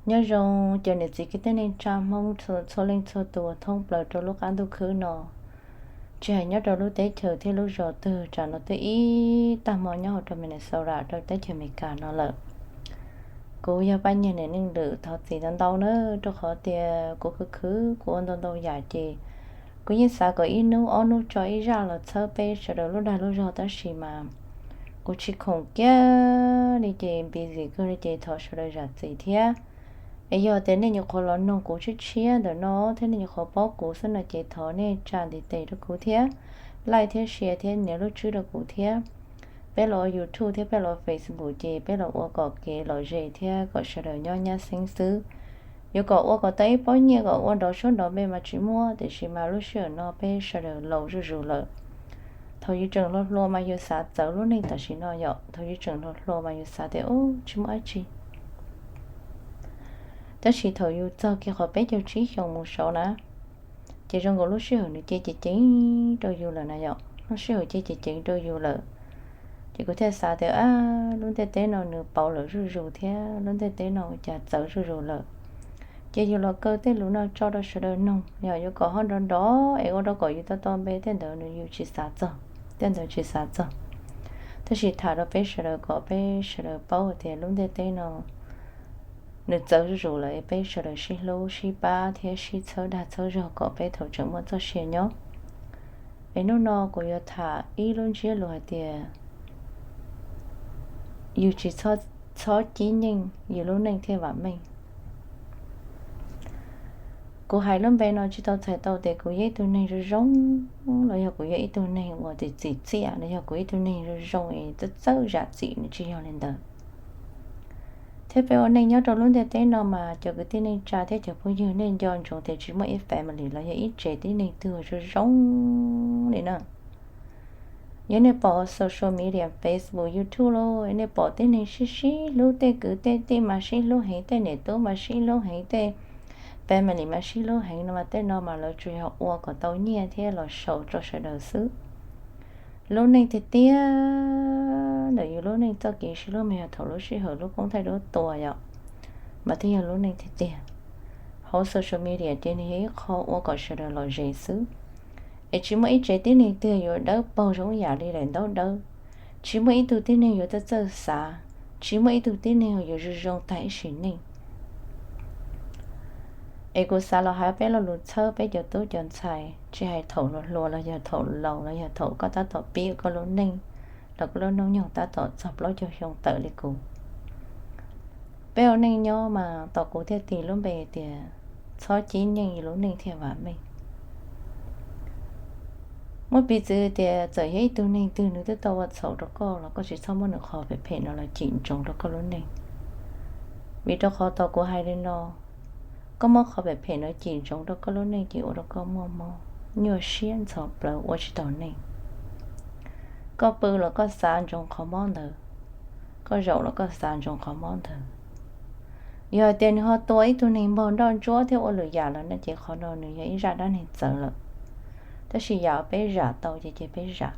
Nyob zoo cov niam txiv kwv tij neej tsa Hmoob txhua leej txhua tus thoob plaws rau lub qab ntuj khwb no, tsis hais nyob rau lub teb chaws thiab lub zos twg, tsam no twb ib tag hmo nyob hauv rau Minnesota rau teb chaws Amelikas no lawm. Kuv yog Paj Nyiag niam Neej Lwm, thov txim ntau ntau na, rau qhov tias kuv khwv khwv kuv ua ntau ntau yam ces kuv yeej xav kom ib hnub ob hnub tso ib zaj los txhawb peb sawv daws lub dag lub zog tab sis mas kuv tsis khoom kiag li ces busy kawg li ces thov sawv daws zam txim thiab. Es yog tias nej nyuam qhuav los noog kuv tshiab tshiab ntawm no thiab nej nyuam qhuav paub kuv xwb no ces thov nej tsa ntiv tes rau kuv thiab, like thiab share thiab nias lub tswb rau kuv thiab. Peb los ua YouTube thiab peb los ua Facebook ces peb los ua kom kev lom zem thiab kom sawv daws nyob nyab xeeb xwb. Yuav kom ua kom tau ib pob nyiaj kom ua nrov suab nrov npe mas tsis muaj, tiam sis mas lub sij hawm no peb sawv daws laus zuj zus lawm. Thaum yus tseem hluas hluas mas yus xav txawv lub neej tam sim no yom, thaum yus tseem hluas hluas mas yus xav tias ub tsis muaj dab tsi. Tab sis thaum yus txog kiag qhov peb caug tsib xyoo mus saud na, ces zoo nkaus lub sij hawm nws ces ceev ceev rau yus lawm na yom, lub sij hawm ces ceev ceev rau yus lawm. Ces kuv thiaj xav tias lub ntiaj teb no nws pauv lawm zuj zus thiab lub ntiaj teb no ua cas txawv zuj zus lawm. Ces yus los kaw tej lus no tso rau sawv daws noog yog yuav kom ho nrov nrov es ua rau kom yus tau tau npe tej ntawd nws yus tsis xav txog, tej ntawd tsis xav txog. Tab sis tham rau peb sawv daws kom peb sawv daws paub tias lub ntiaj teb no nws txawv zuj zus lawm es peb sawv daws sib hlub sib pab thiab sib txhawb dag txhawb zog kom peb thaum tseem muaj txoj sia nyob. Es hnub no kuv yuav tham ib lub ntsiab lus hais tias yus tsis txhob cib nyeej yus lub neej thiaj vam meej. Kuv hais lub npe no tsis tau txhais tau tias kuv yog ib tug neeg zoo zoo los yog kuv yog ib tug neeg uas txim txiam los yog kuv ib tug neeg zoo zoo es txawj txawj zam txim, nws tsis yog li ntawd. Thiab peb ua neej nyob rau lub ntiaj teb no mas cov kwv tij neej tsa thiab cov phooj ywg nej nco ntsoov tias tsis muaj ib family los yog ib tsev tib neeg twg zoo zoo li na. Yog nej pom social media, Facebook, YouTube los nej pom tej neeg sib sib hlub, tej kwv tej tij mas sib hlub heev, tej niam tub mas sib hlub heev, tej family mas sib hlub heev no mas tej no mas lawv tsuas yog ua kom tau nyiaj thiab los show rau sawv daws xwb. Lub neej tiag tiag ntawm yus lub neej txoj kev sib hlub mas yog thaum lub sij hawm lub koob thaij duab tua yom, mas thiaj yog lub neej tiag tiag. Hauv social media ces nws yog ib qho ua kom sawv daws lom zem xwb. Es tsis muaj ib tsev tib neeg twg yuav dawb paug zoo ib yam li daim ntaub dawb. Tsis muaj ib tug tib neeg yuav txawj txawj xav, tsis muaj ib tug tib neeg yuav zoo zoo tag ib sim neej. Es kuv xav los hais peb lo lus txhawb peb cov tub cov ntxhais, tsis hais thaum hluas hluas los yog thaum laus los yog thaum koj tab tom pib koj lub neej, los koj lub hnub nyoog tab tom txog plaub caug xyoo tawm li kuv. Peb ua neej nyob mas tos kuv thiaj tis lub npe tias txhob cib nyeej yus lub neej thiaj vam meej. Muab piv txwv tias txawm yog ib tug neeg twg nws twb tau ua txhaum rau koj los koj tsis txhob muab nws qhov phem phem no los cim ntsoov rau koj lub neej. Vim rau qhov tau kuv hais li no, koj muab qhov phem phem no cim ntsoov rau koj lub neej ces ua rau koj muaj mob, nyuaj siab ntxhov plawv ua tsis tau neej. Koj pw los koj xav ntsoov qhov mob ntawd, koj zaum los koj xav ntsoov qhov mob ntawd. Yog hais tias nws ho tua ib tug neeg npaug nroj ntsuab thiab ua lwm yam lawm no ces qhov no nws yog ib zaj dab neeg txawv lawm. Tab sis yam peb zam tau ces ces peb zam.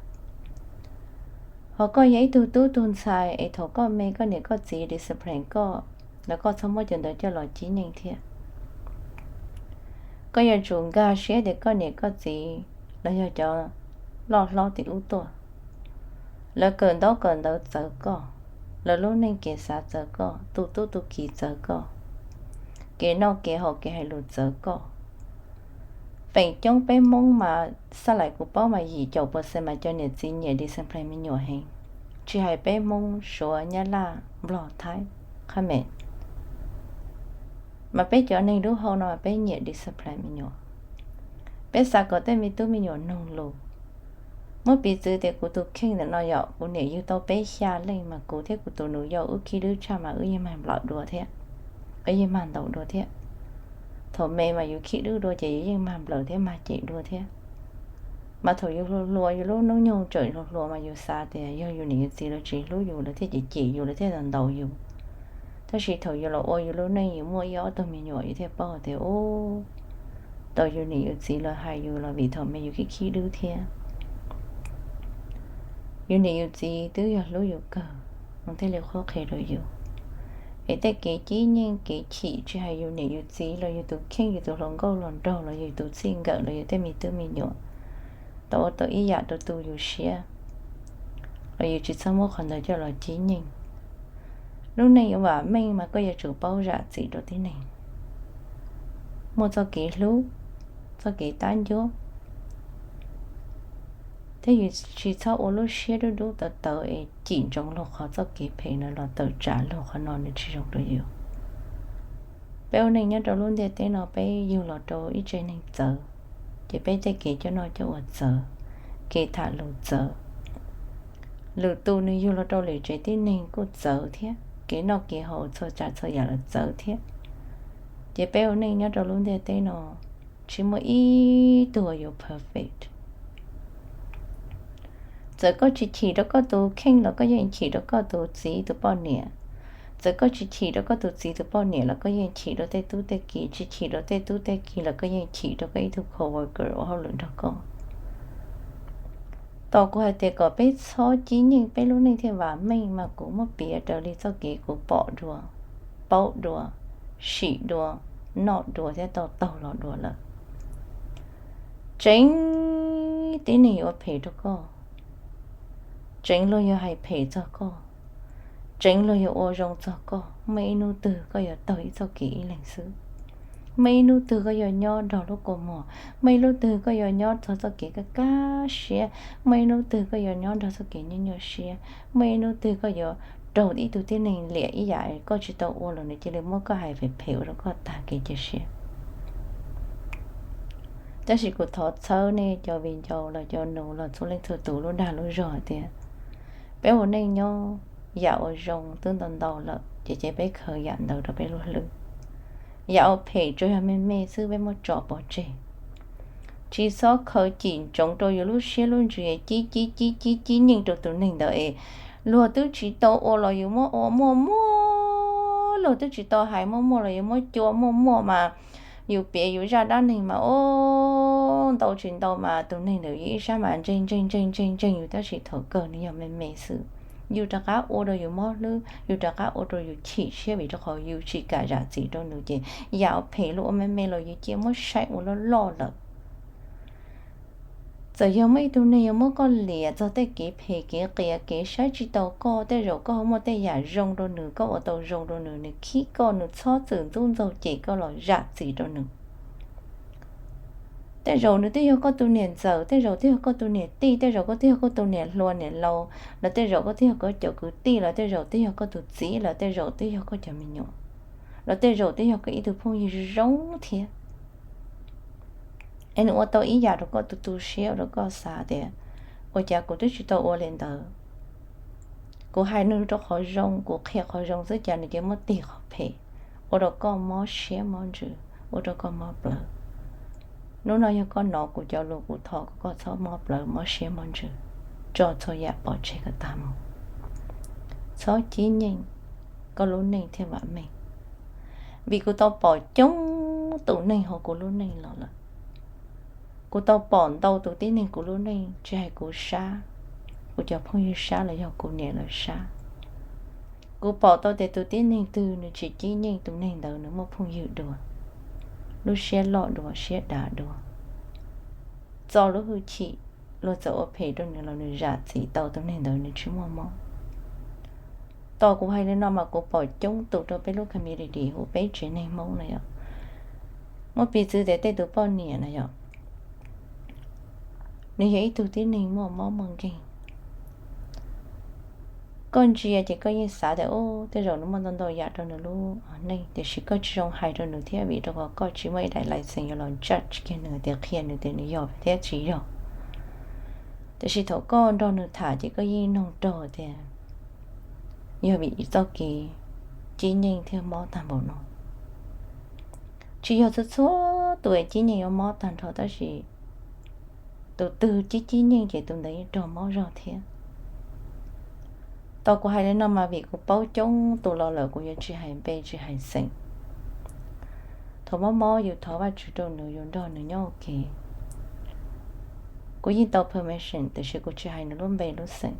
Ho koj yog ib tug tub tug ntxhais es thaum koj me koj niam koj txiv discipline koj, los koj txhob muab cov ntawd coj los cib nyeej thiab. Koj yuav tsum nkag siab tias koj niam koj txiv los yog cov loj hlob tim ub tuaj, lawv kawm ntaub kawm ntawv txawv koj, lawv lub neej kev xav txawv koj, tus tub tus kiv txawv koj, kev noj kev haus kev hais lus txawv koj. Feem coob peb Hmoob mas xab lais kuv paub mas yim caum percent mas cov niam txiv nyiam discipline me nyuam heev, tsis hais peb Hmoob, Suav, Nyab Laj, Nplog, Thaib, Khmer. Mas peb cov neeg dub hau no mas peb nyiam discipline me nyuam. Peb xav kom tej me tub me nyuam noog lus. Muab piv txwv tias kuv tus kheej ntawm no yom, kuv niam yug tau peb xya leej mas kuv thiab kuv tus nus yau wb khib dwb tshaj mas wb yeej mag nplaum dua thiab, wb yeej mag ntaus dua thiab. Thaum me mas yus khib dwb dua ces yus yeej mag nplaum thiab mag cem dua thiab. Mas thaum yus hluas hluas yus lub hnub nyoog tseem hluas hluas mas yus xav tias yog yus niam yus txiv lawv tsis hlub yus lawv thiaj cem cem yus lawv thiaj ntaus yus. Tab sis thaum yus los ua yus lub neej yus muaj ib ob tug me nyuam yus thiaj paub tias ub, tau yus niam yus txiv lawv hais yus los vim thaum me yus khib khib dwb thiab. Yus niam yus txiv twb yog hlub yus kawg, nws thiaj li qhuab qhia rau yus. es tej kev cib nyeej kev chim tsis hais yus niam yus txiv los yus tus kheej yus tus hluas nkauj hluas nraug los yus tus txij nkawm los yus tej me tub me nyuam tau ua tau ib yam rau tu yus siab los yus tsis txhob muab qhov ntawd coj los cib nyeej. Lub neej yuav vam meej mas koj yuav tsum paub zam txim rau tib neeg, muaj txoj kev hlub, txoj kev tab ncuab, thiab yus tsis txhob ua lub siab dub dub tawv tawv es cim ntsoov luag qhov txoj kev phem no los tawm tsam luag qhov no nws tsis zoo rau yus. Peb ua neej nyob rau lub ntiaj teb no peb yug los rau ib tsev neeg txawv, ces peb tej kev coj noj coj ua txawv, kev tham lus txawv, lwm tus nws yug los rau lwm tsev tib neeg kuj txawv thiab, kev noj kev haus txhua tsav txhua yam los txawv thiab. Ces peb ua neej nyob rau lub ntiaj teb no tsis muaj ib tug uas yuav perfect. Txawm koj tsis chim rau koj tus kheej los koj yeej chim rau koj tus txiv tus poj niam. Txawm koj tsis chim rau koj tus txiv tus poj niam los koj yeej chim rau tej tub tej ki, tsis chim rau tej tub tej ki los koj yeej chim rau koj ib tug coworker ua hauj lwm nrog koj. Tos kuv hais tias kom peb txhob cib nyeej peb lub neej thiaj vam meej mas kuv muab piav raws li txoj kev kuv pom dua, paub dua, sim dua, noj dua thiab tau taug los dua lawm. Tseev tib neeg yuav ua phem rau koj, tseev luag yuav hais phem txog koj, tseev luag yuav ua zoo txog koj, muaj ib hnub twg koj yuav taug ib txoj kev ib leeg xwb. Muaj ib hnub twg koj yuav nyob nrog lub kua muag, muaj ib hnub twg koj yuav nyob txog txoj kev kaj kaj siab, muaj ib hnub twg koj yuav nyob nrog txoj kev nyuaj nyuaj siab, muaj ib hnub twg koj yuav raug ib tug tib neeg liam ib yam koj tsis tau ua los nws cia li muab koj hais phem phem ua rau koj tag kev cia siab. Tab sis kuv thov txhawb nej cov viv ncaus los cov nus los txhua leej txhua tus lub dag lub zog hais tias peb ua neej nyob, yam uas zoo twb ntau ntau lawm ces cia peb khaws yam ntawd rau peb lub hlwb. Yam uas phem tsuas yog me me xwb peb muab tso pov tseg. Tsis txhob khaws cim ntsoov rau yus lub siab lub ntsws cib cib cib cib cib nyeej rau tus neeg ntawd es luag twb tsis tau ua los yus muab ua muaj muaj, luag twb tsis tau hais muaj muaj los yus muab cua muaj muaj mas yus piav yus zaj dab neeg mas ua ntau tsis ntau mas tus neeg ntawd yus ib sab mas ntseeg ntseeg ntseeg ntseeg ntseeg yus tab sis thaum kawg nws yog me me xwb. Yus rov qab ua rau yus mob hlwb, yus rov qab ua rau yus chim siab vim rau qhov yus tsis kam zam txim rau nws ces yam uas phem luag ua me me los yus cia muab saib ua loj loj lawm. Txawm yog muaj ib tug neeg yuav muab koj liam txog tej kev phem kev qias kev saib tsis taus koj, tej zaum koj ho muaj tej yam zoo rau nws, koj ua tau zoo rau nws, nws khib koj, nws txhob txwm ntxub ntxaug cem koj los zam txim rau nws. Tej zaum nws twb yog koj tus niam ntxawm, tej zaum twb yog koj tus niam tij, tej zaum koj twb yog koj tus niam hluas niam laus, los tej zaum koj twb yog koj cov kwv tij, los tej zaum twb yog koj tus txiv, los tej zaum twb yog koj cov me nyuam, los tej zaum twb yog koj ib tug phooj ywg zoo zoo thiab. Es nws ua tau ib yam rau koj tu tu siab ua rau koj xav tias ua cas kuv twb tsis tau ua li ntawd. Kuv hais nws rau qhov zoo, kuv qhia qhov zoo xwb cas nws cia muab tig qhov phem, ua rau koj mob siab mob ntsws, ua rau koj mob plawv. Hnub no yog koj hnov kuv cov lus kuv thov kom koj txhob mob plawv mob siab mob ntsws, tso txhua yam pov tseg kom tag mus. Txhob cib nyeej, koj lub neej thiaj vam meej. Vim kuv tau pom coob tus neeg hauv kuv lub neej los lawm. Kuv tau pom ntau tus tib neeg kuv lub neej, tsis hais kuv sab, kuv cov phooj ywg sab los yog kuv niam lawv sab. Kuv pom tau tias tus tib neeg twg nws tsis cib nyeej tus neeg ntawd nws muaj phooj ywg dua, lub siab loj dua siab dav dua. Txo lub hwj chim, luag txawm ua phem rau nws los nws zam txim tau tus neeg ntawd nws tsis muaj mob. Tos kuv hais li no mas kuv pom coob tus rau peb lub community hu peb tsev neeg Hmoob no yom. Muab piv txwv tias tej tus poj niam no yom, nws yog ib tug tib neeg muaj mob muaj nkeeg. Koj ntsia ces koj yeej xav tias u, tej zaum nws muaj ntau ntau yam rau nws lub neej, tiam sis koj tsis zoo hais rau nws thiab vim rau qhov koj tsis muaj ib daim license yuav los judge kiag nws tias qhia nws tias nws yog thiab tsis yog. Tiam sis thaum koj nrog nws tham ces koj yeej noog raug tias yog vim txoj kev cib nyeej thiaj mob tag npaum no. Tsis yog txhua txhua tus cib nyeej yuav mob tag nrho tab sis tus twg cib cib nyeej ces tus ntawd yeej raug mob zog thiab. Tau kuv hais li no mas vim kuv paub coob tus los lawm kuv yuav tsis hais npe tsis hais xeem. Thaum mob mob yus thov Vajtswv rau nws, yus nrog nws nyob ua ke. Kuv yeej tau permission tiam sis kuv tsis hais nws lub npe lub xeem.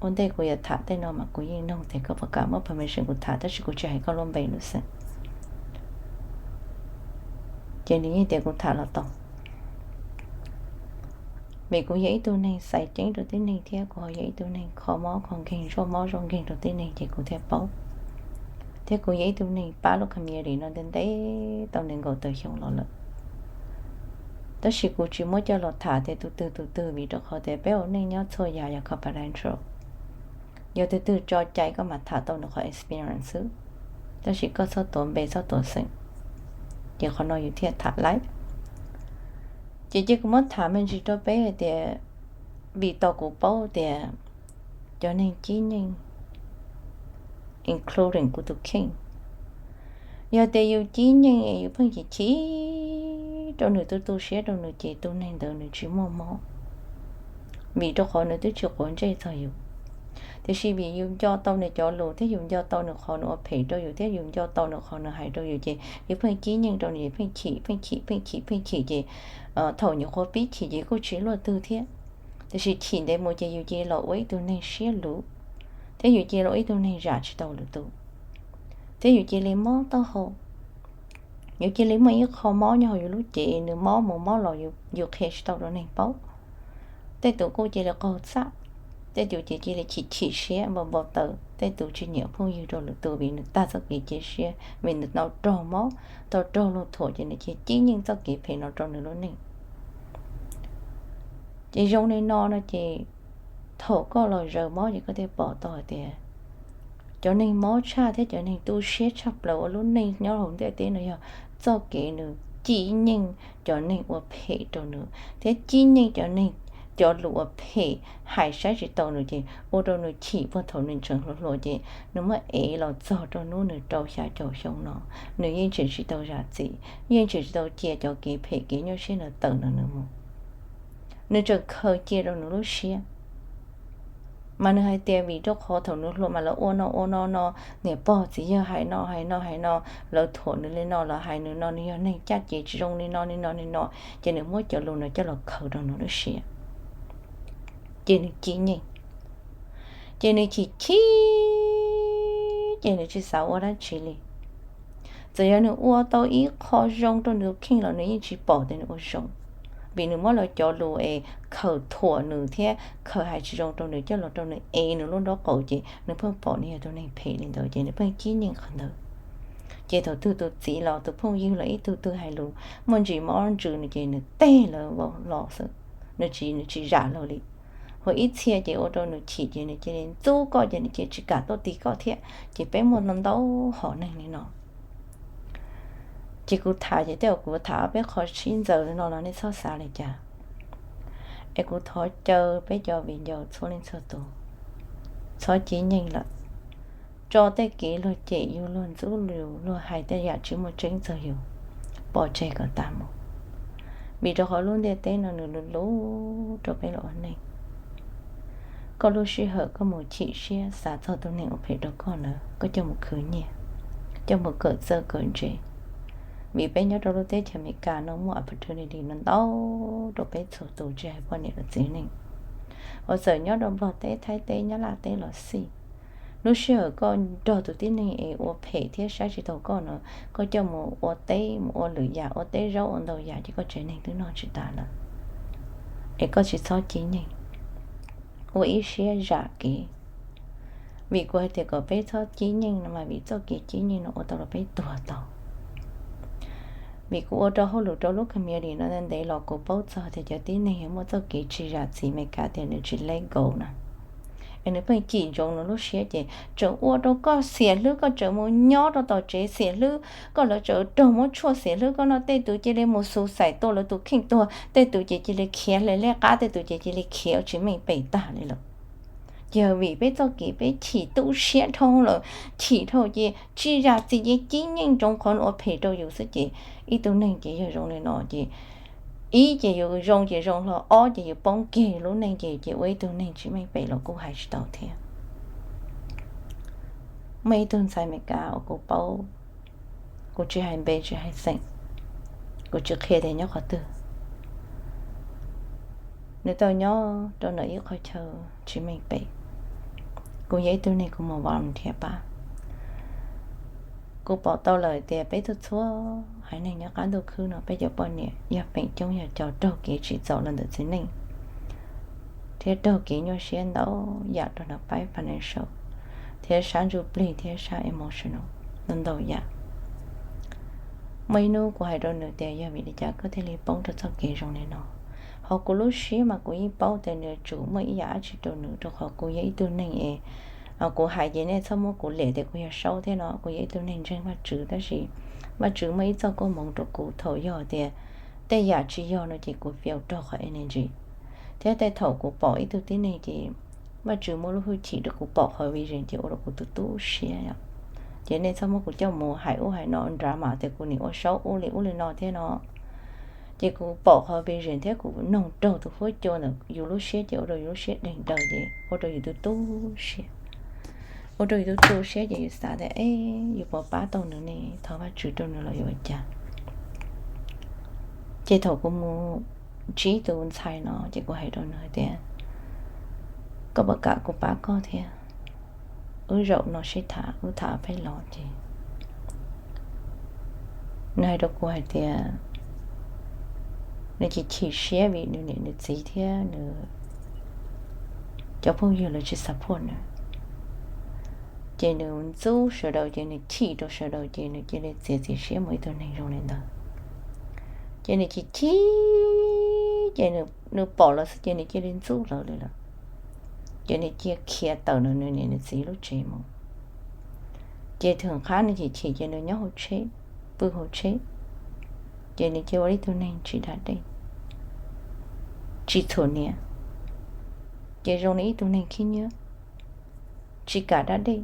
Ua ntej kuv yuav tham tej no mas kuv yeej nug tias koj puas kam muab permission kuv tham, tab sis kuv tsis hais koj lub npe lub xeem. Ces nws yeej tias kuv tham los tau, vim kuv yog ib tug neeg xaiv ceeb rau tib neeg thiab kuv ho yog ib tug neeg kho mob kho nkeeg, zoj mob zoj nkeeg rau tib neeg ces kuv thiaj paub. Thiab kuv yog ib tug neeg pab lub community no ntev ntev tau nees nkaum tawm xyoo los lawm. Tab sis kuv tsis muab coj los tham tias tus twg tus twg, vim rau qhov tias peb ua neej nyob txhua yam yog confidential. Yog tus twg tso cai koj mam tham tau nws qhov experience xwb, tab sis koj txhob tuav npe txhob tuav xeem. Ces qhov no yus thiaj tham laib. Ces cia kuv muab tham me ntsis rau peb hais tias, vim tau kuv paub tias cov neeg cib nyeej, including kuv tus kheej, yog tias yus cib nyeej es yus pheej chim chim rau nws, tu tu siab rau nws ces tus neeg ntawd nws tsis muaj mob, vim rau qhov nws twb tsis quav ntsej txog yus. Tiam sis vim yus nco tau nws cov lus thiab yus nco tau nws qhov nws ua phem rau yus thiab yus nco tau nws qhov nws hais rau yus ces yus pheej cib nyeej rau nws, pheej chim pheej chim pheej chim pheej chim ces thaum nyuam qhuav pib chim ces kuj tsis luaj twg thiab. Tiam sis chim ntev mus ces yus cia li los ua ib tug neeg siab luv, thiab yus cia li ua ib tug neeg zam tsis tau lwm tus, thiab yus cia li mob taub hau. Yus cia li muaj ib qho mob nyob hauv yus lub cev, nws mob mus mob los yus qhia tsis tau rau neeg paub. Tej tus kuj cia li qaug txaj, tej tus ces cia li chim chim siab npau npau taws, tej tus tsis nyiam phooj ywg rau lwm tus vim nws tag txoj kev cia siab, vim nws tau raug mob, tau raug luag thuam ces nws cia li cib nyeej txoj kev phem no rau nws lub neej. Ces zoo li no no ces thaum koj los zaws mob ces koj thiaj pom tau hais tias cov neeg mob tshaj thiab cov neeg tu siab tshaj plaws ua lub neej nyob hauv ntiaj teb no yog txoj kev nws cib nyeej cov neeg ua phem rau nws thiab cib nyeej cov neeg cov lus ua phem hais saib tsis taus nws ces ua rau nws chim puag thaum nws tseem hluas hluas ces nws muab ev los txog rau hnub nws rau xya caum xyoo no, nws yeej tseem tsis tau zam txim, yeej tseem tsis tau cia cov kev phem kev nyuaj siab ntawd tawm ntawm nws mus. Nws tseem khaws cia rau nws lub siab. Mas nws hais tias vim rau qhov thaum nws hluas mas lawv ua no ua no no, niam pog txiv yawg hais no hais no hais no, lawv thuam nws li no, lawv hais nws no, nws yog neeg caj ces tsis zoo li no li no li no, ces nws muab cov lus no coj los khaws rau nws lub siab, ces nws cib nyeej, ces nws chim chim, ces nws tsis xav ua dab tsi li. Txawm yog nws ua tau ib qho zoo rau nws tus kheej los nws yeej tsis pom tias nws ua zoo, vim nws muab lawv cov lus es khaws thuam nws thiab khaws hais tsis zoo rau nws coj los rau nws ev nws lub nraub qaum ces nws pheej pom nws yog tus neeg phem li ntawd ces nws pheej cib nyeej qhov ntawd. Ces thaum twg tus txiv los tus phooj ywg los ib tug twg hais lus muaj ntsis mob ntsws nws ces nws teg lawv vau los xwb, nws tsis, nws tsis zam lawv li. Ua ib txhia ces ua rau nws chim ces nws cia li ntxub koj ces nws cia li tsis kam tuaj ti koj thiab. Ces peb muaj ntau ntau hom neeg li no. Ces kuv tham ces tej zaum kuv tham ob peb qho sib ntxaws li no los nej txhob xav li cas. Es kuv thov caw peb cov viv ncaus txhua leej txhua tus txhob cib nyeej lawm. Tso tej kev luag cem yus, luag ntxub yus, luag hais tej yam tsis muaj tseeb txog yus pov tseg kom tag mus, vim rau qhov lub ntiaj teb no nws luv luv rau peb los ua neej. Koj lub sij hawm koj mus chim siab xav txog tus neeg ua phem rau koj ntawd koj coj mus khwv nyiaj, coj mus kawm txawj kawm ntse. Vim peb nyob rau lub teb chaws Amelikas no muaj opportunity no ntau rau peb txhua tus tsis hais poj niam los txiv neej. Uas txawm nyob rau Nplog teb, Thaib teb, Nyab Laj teb los xij, lub sij hawm koj nrog tus tib neeg es ua phem thiab saib tsis taus koj no, koj coj mus ua teb, mus ua lwm yam, ua teb zaub ua ntau yam ces koj tsev neeg twb noj tsis tas lawm. Es koj tsis txhob cib nyeej, ua ib siab zam kev. Vim kuv hais tias kom peb txhob cib nyeej no mas vim txoj kev cib nyeej no ua tau los peb tuag tau. Vim kuv ua rau hauj lwm rau lub community no ntev los kuv paub txog tias cov tib neeg muaj txoj kev tsis zam txim Amelikas tias nws tsis let go na. Es nws pheej cim ntsoov nws lub siab ces tseem ua rau koj xiam hlwb, koj tseem mus nyob rau tom tsev xiam hlwb, koj lawv tseem raug muab tshuaj xiam hlwb koj noj, tej tus cia li mus suicide tua lawv tus kheej tuag, tej tus ces cia li khiav hle liab qab, tej tus ces cia li khiav ua tsis meej pem tag li lawm. Ces vim peb txoj kev peb chim tu siab dhau lawm, chim dhau ces tsis zam txim ces cib nyeej ntsoov qhov nws ua phem rau yus xwb ces ib tug neeg ces yog zoo li no ces ib ces yus zoo ces zoo hlo, ob ces yus poob kiag lub neej ces ces ua ib tug neeg tsis meej pem los kuj hais tsis tau thiab. Muaj ib tug ntxhais Amelikas uas kuv paub, kuv tsis hais npe tsis hais xeem, kuv tsis qhia tias nyob qhov twg, nws tau nyob rau ntawm ib qhov chaw tsis meej pem. Kuv yog ib tug neeg kuv mus volunteer pab. Kuv pom tau lawm tias peb tug txhua haiv neeg nyob qab ntuj khwb no peb cov poj niam yog feem coob yog cov raug kev tsim txom los ntawm txiv neej thiab raug kev nyuaj siab ntau yam rau ntawm pab financial thiab sab ntsuj plig thiab sab emotional ntau ntau yam. Muaj ib hnub kuv hais rau nws tias yog vim li cas koj thiaj li poob rau txoj kev zoo li no. Hauv kuv lub siab mas kuv yeej paub tias nws yuav tsum muaj ib yam dab tsi rau nws rau qhov kuv yog ib tug neeg es kuv hais ces nej txhob muab kuv liam tias kuv yog saub thiab no, kuv yog ib tug neeg ntseeg Vajtswv tab sis Vajtswv muaj ib txoj koob hmoov rau kuv thaum yog tias tej yam tsis yog no ces kuv fail raug qhov energy. Thiab tej thaum kuv pom ib tug tib neeg ces Vajtswv muaj lub hwj chim rau kuv pom qhov vision ces ua rau kuv tu tu siab. Ces nej txhob muab kuv coj mus hais ub hais no drama tias kuv nim ua saub ub li ub li no thiab no. Ces kuv pom qhov vision thiab kuv noog raug tus huab cua ntawm yus lub siab ces ua rau yus lub siab deeg daws ces ua rau yus tu tu siab. Ua rau yus tu tu siab ces yus xav tias, e, yus puas pab tau nws ne, thov Vajtswv rau nws los yuav ua cas. Ces thaum kuv mus ntsib tus ntxhais no ces kuv hais rau nws hais tias, koj puas kam kuv pab koj thiab? Wb zaum no sib tham, wb tham peb los ces nws hais rau kuv hais tias nws chim chim siab vim nws niam nws txiv thiab nws cov phooj ywg lawv tsis support nws. Ces nws ntxub sawv daws ces nws chim rau sawv daws ces nws cia li txiav txim siab mus ib tug neeg zoo li ntawd. Ces nws chim chim ces nws pom lawv xwb ces nws cia li ntxub lawv li lawm. Ces nws cia khiav tawm nws niam nws txiv lub tsev mus. Ces thwm qhab nws chim chim ces nws nyob hauv tsheb, pw hauv tsheb. Ces nws cia ua ib tug neeg tsis da dej, tsis txhuam niam. Ces zoo li ib tug neeg khib nyiab, tsis kam da dej,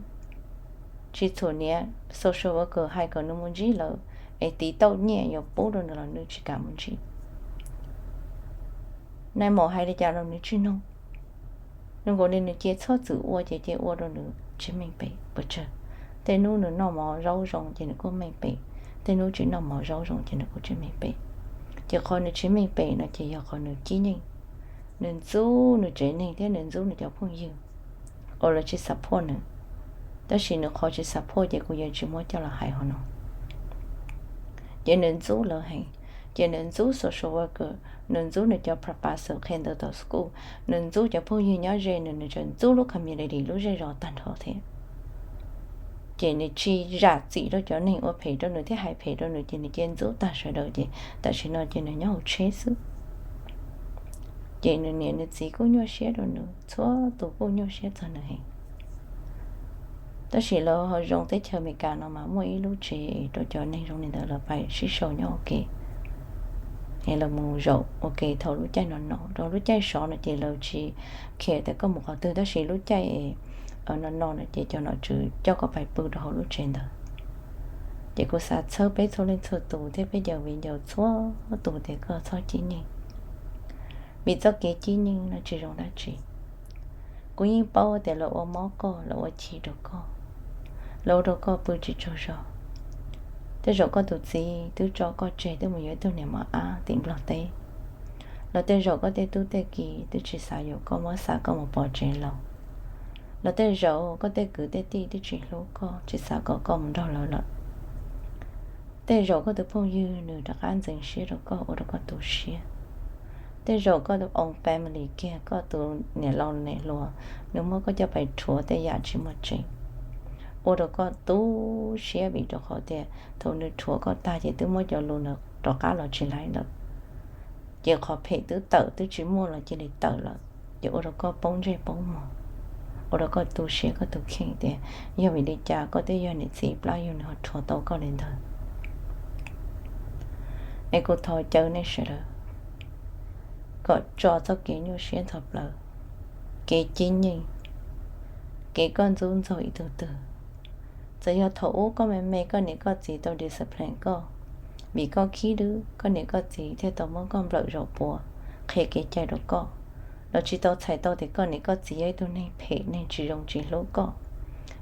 tsis txhuam niam. Social worker hais kom nws mus ntsib lawv es tiv tauj nyiaj yuav pub rau nws los nws tsis kam mus ntsib. Nais maum hais li cas los nws tsis mloog. Nws nkaus li nws cia txhob txwm ua ces cia ua rau nws tsis meej pem pes tsawg. Tej hnub nws noj mov zaub zoo ces nws kuj meej pem, tej hnub tsis noj mov zaub zoo ces nws kuj tsis meej pem. Ces qhov nws tsis meej pem no ces yog qhov nws cib nyeej, nws ntxub nws tsev neeg thiab nws ntxub nws cov phooj ywg uas lawv tsis support nws. Tab sis nws qhov tsis support ces kuv yuav tsis muab coj los hais hauv no. Ces nws ntxub lawv heev, ces nws ntxub social worker, nws ntxub nws cov professor qhia ntawv tom school, nws ntxub cov phooj ywg nyob ze nws, nws tseem ntxub lub community lub zej zos tag nrho thiab. Ces nws tsis zam txim rau cov neeg ua phem rau nws thiab hais phem rau nws ces nws cia ntxub tag sawv daws ces tam sim no ces nws nyob hauv tsheb xwb. Ces nws niam nws txiv kuj nyuaj siab rau nws, txhua tus kuj nyuaj siab txog nws heev. Tab sis lawv ho zoo teb chaws Amelikas no mas muaj ib lub tsev rau cov neeg zoo li ntawd lawv pais sib sau nyob ua ke, es lawv mus zaum ua ke thaum lub caij no no. Rau lub caij sov no ces lawv tsis care tias koj mus qhov twg, tab sis lub caij no no no ces cov nom tswv coj koj pais pw rau hauv lub tsev ntawd. Ces kuv xav txhawb peb txhua leej txhua tus thiab peb cov viv ncaus txhua tus tias koj txhob cib nyeej, vim txoj kev cib nyeej no tsis zoo dab tsi. Kuv yeej paub tias lawv ua mob koj, lawv ua chim rau koj, lawv ua rau koj pw tsis tsaug zog. Tej zaum koj tus txiv twb tso koj tseg twb mus yuav ib tug niam mos ab tim Nplog teb, los tej zaum koj tej tub tej ki twb tsis xav yuav koj, muab xa koj mus pov tsev laus, los tej zaum koj tej kwv tej tij twb tsis hlub koj, tsis xav kom koj mus nrog lawv lawm. Tej zaum koj tus phooj ywg nws rov qab ntxeev siab rau koj ua rau koj tu siab. Tej zaum koj tus own family kiag, koj tus niam laus niam hluas, nws muab koj coj pais rhuav tej yam tsis muaj tseeb, ua rau koj tu siab vim rau qhov tias thaum nws rhuav koj tag ces twb muab cov lus ntawd rov qab los tsis laib lawm. Ces qhov phem twb tawm twb tsis muaj los cia li tawm lawm, ces ua rau koj poob ntsej poob muag, ua rau koj tu siab koj tus kheej tias yog vim li cas koj twb yog niam txiv plab yug nws ho rhuav tau koj li ntawd. Es kuv thov caw nej sawv daws kom tso txoj kev nyuaj siab ntxhov plawv, kev cib nyeej, kev koj ntxub ntxaug ib tug twg. Txawm yog thaum ub koj me me koj niam koj txiv tau discipline koj, vim koj khib dwb koj niam koj txiv thiaj tau muab koj nplawm zaum puav, qhia kev cai rau koj, los tsis tau txhais tau tias koj niam koj txiv yog ib tug neeg phem neeg tsis zoo tsis hlub koj.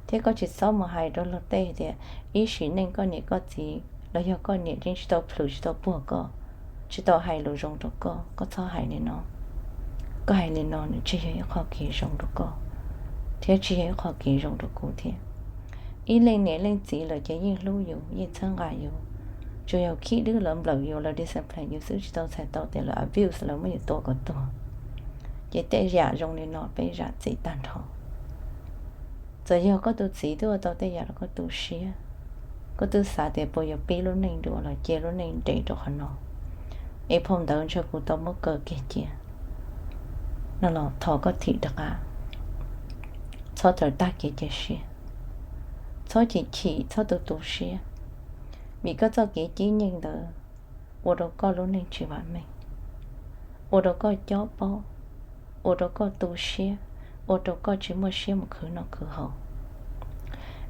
Thiab koj tsis txhob mus hais rau luag tej tias ib sim neej koj niam koj txiv los yog koj niam yeej tsis tau plhws tsis tau puag koj, tsis tau hais lus zoo rau koj, koj txhob hais li no. Koj hais li no nws tsis yog ib qho kev zoo rau koj. thiab tsis yog ib qho kev zoo rau kuv thiab. Ib leej niam leej txiv lawm ces yeej hlub yus, yeej txhawb nqa yus. Tsuas yog khib dwb lawv nplawm yus, lawv discipline yus xwb, tsis tau txhais tau tias lawv abuse, lawv muab yus tua kom tuag. Ces tej yam zoo li no peb zam txim tag nrho. Txawm yog koj tus txiv twb ua tau tej yam rau koj tu siab, koj twb xav tias puas yuav pib lub neej dua los cia lub neej nres rau qhov no, es phau ntawv ntshe kuv tau muab kaw kiag cia no los thov koj thim rov qab. Txhob tawm tag kev cia siab, txhob chim chim, txhob tu tu siab, vim koj txoj kev cia nyeej ntawd ua rau koj lub neej tsis vam meej, ua rau koj cob pob, ua rau koj tu siab, ua rau koj tsis muaj siab mus khwv noj khwv haus.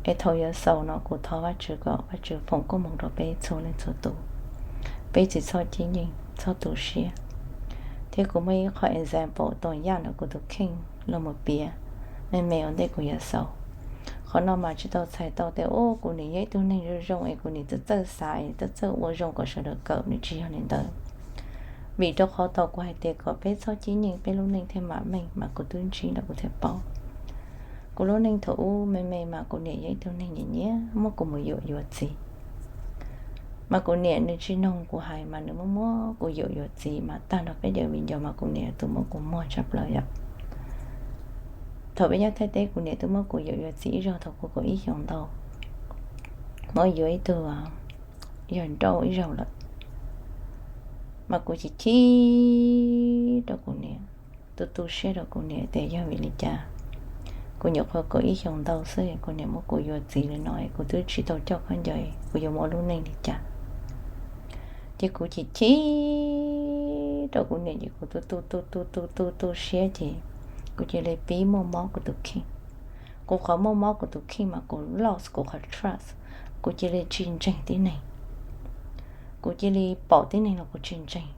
Es thaum yuav xaus no kuv thov Vajtswv kom Vajtswv foom koob hmoov rau peb txhua leej txhua tus, peb tsis txhob cia nyeej, txhob tu siab. Thiab kuv muaj ib qho example toom yaj ntawm kuv tus kheej los mus piav, me me ua ntej kuv yuav xaus. Qhov no mas tsis tau txhais tau tias, o, kuv niam yog ib tug neeg zoo zoo es kuv niam txawj txawj xav es txawj txawj ua zoo kom sawv daws kawm, nws tsis yog li ntawd. Vim rau qhov thaum kuv hais tias kom peb txhob cia nyeej peb lub neej thiaj vam meej mas kuv twb ntsib ntawm kuv thiaj paub. Kuv lub neej thaum ub me me mas kuv niam yog ib tug neeg nyiam nyiam muab kuv mus yuam yuav txiv. Mas kuv niam nws tsis noog kuv hais mas nws muab muab kuv yuam yuav txiv mas tag nrho peb cov viv ncaus mas kuv niam tus muab kuv muag tshaj plaws yom. Thaum peb nyob Thaib teb kuv niam twb muab kuv yuam yuav txiv ib zaug thaum kuv kaum ib xyoos ntau, muab yuav ib tug yawg nrauj ib zaug lawm. Mas kuv chim chim rau kuv niam, tu tu siab rau kuv niam tias yog vim li cas kuv nyuam qhuav kaum ib xyoos ntau xwb kuv niam muab kuv yuav txiv li no, kuv twb tsis tau coj khaub ncaws, kuv yuav muaj lub neej li cas. Ces kuv chim chim rau kuv niam ces kuv tu tu tu tu tu tu tu siab ces kuv cia li pib muaj mob kuv tus kheej. Kuv qhov muaj mob kuv tus kheej mas kuv lost kuv qhov trust, kuv cia li tsis ntseeg tib neeg. Kuv cia li pom tib neeg los kuv tsis ntseeg.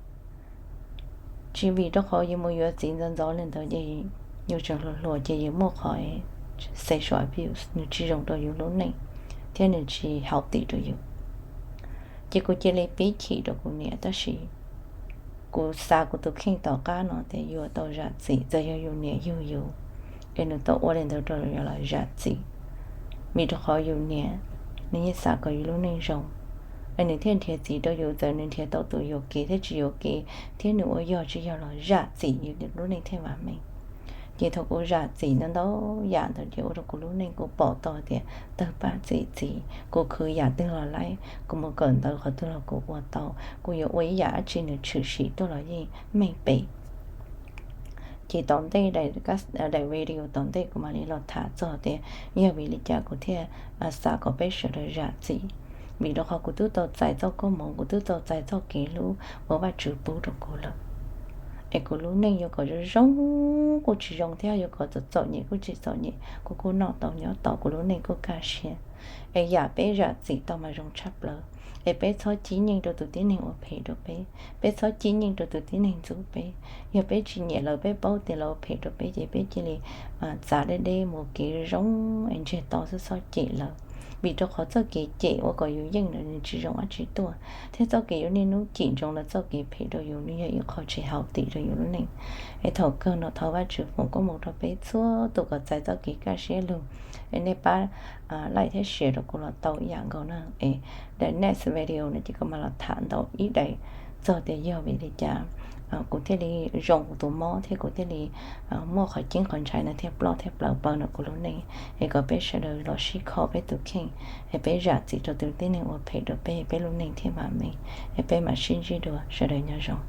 Tsis vim rau qhov yus mus yuav txiv ntxov ntxov li ntawd ces yus tseem hluas hluas ces yus muaj qhov sexual abuse, nws tsis zoo rau yus lub neej thiab nws tsis healthy rau yus. Ces kuv cia li pib chim rau kuv niam, tab sis kuv xav kuv tus kheej tom qab no tias yuav tau zam txim, txawm yog yus niam yug yus es nws tau ua li ntawd rau yus los zam txim. Vim rau qhov yus niam nws yeej xav kom yus lub neej zoo, es nws thiaj nrhiav txiv rau yus, txawm nws nrhiav tau tus yuam kev thiab tsis yuam kev thiab nws ua yog tsis yog los zam txim yus lub neej thiaj vam meej. Ces thaum kuv zam txim ntau ntau yam ntawd ces ua rau kuv lub neej kuv pom tau tias tawg paj txim txiv, kuv khwv yam twg los laib, kuv mus kawm ntawv qhov twg los kuv ua tau, kuv yuav ua ib yam dab tsi nws tshwm sim tuaj los yeej meej pem. Ces tom ntej daim video tom ntej kuv mam li los tham txog tias yog vim li cas kuv thiaj xav kom peb sawv daws zam txim. Vim rau qhov kuv twb tau txais txoj koob hmoov, kuv twb tau txais txoj kev hlub uas Vajtswv pub rau kuv lawm. Es kuv lub neej yuav kom zoo zoo kuj tsis zoo thiab yuav kom txom txom nyem kuj tsis txom nyem, kuv kuj noj tau nyob tau, kuv lub neej kuj kaj siab. Es yam peb zam txim tau mas zoo tshaj plaws. Es peb txhob cia nyeej rau tus tib neeg ua phem rau peb, peb txhob cia nyeej rau tus tib neeg ntxub peb. Yog peb tsis nyiam lawv, peb paub tias lawv ua phem rau peb ces peb cia li txav deb deb mus kev zoo es ntsiag to xwb, txhob cem lawv. Vim rau qhov txoj kev cem ua kom yus yeej ntawd nws tsis zoo dab tsi tuaj, thiab txoj kev yus niaj hnub cim ntsoov lawv txoj kev phem rau yus nws yog ib qho tsis healthy rau yus lub neej. Es thaum kawg no thov Vajtswv foom koob hmoov rau peb txhua tus kom txais txoj kev kaj siab lug. Es nej pab like thiab share rau kuv los tau ib yam nkaus na. Es daim next video no ces kuv mam los tham ntau ib daim txog tias yog vim li cas kuv thiaj li zoo kuv tus mob thiab kuv thiaj li muaj qhov ceeb qhov ntshai no thiaj ploj thiab plaws paws ntawm kuv lub neej. Es kom peb sawv daws los sib kho peb tus kheej, es peb zam txim rau tus tib neeg ua phem rau peb, peb lub neej thiaj vam meej. Es peb mam sib ntsib dua, sawv daws nyob zoo.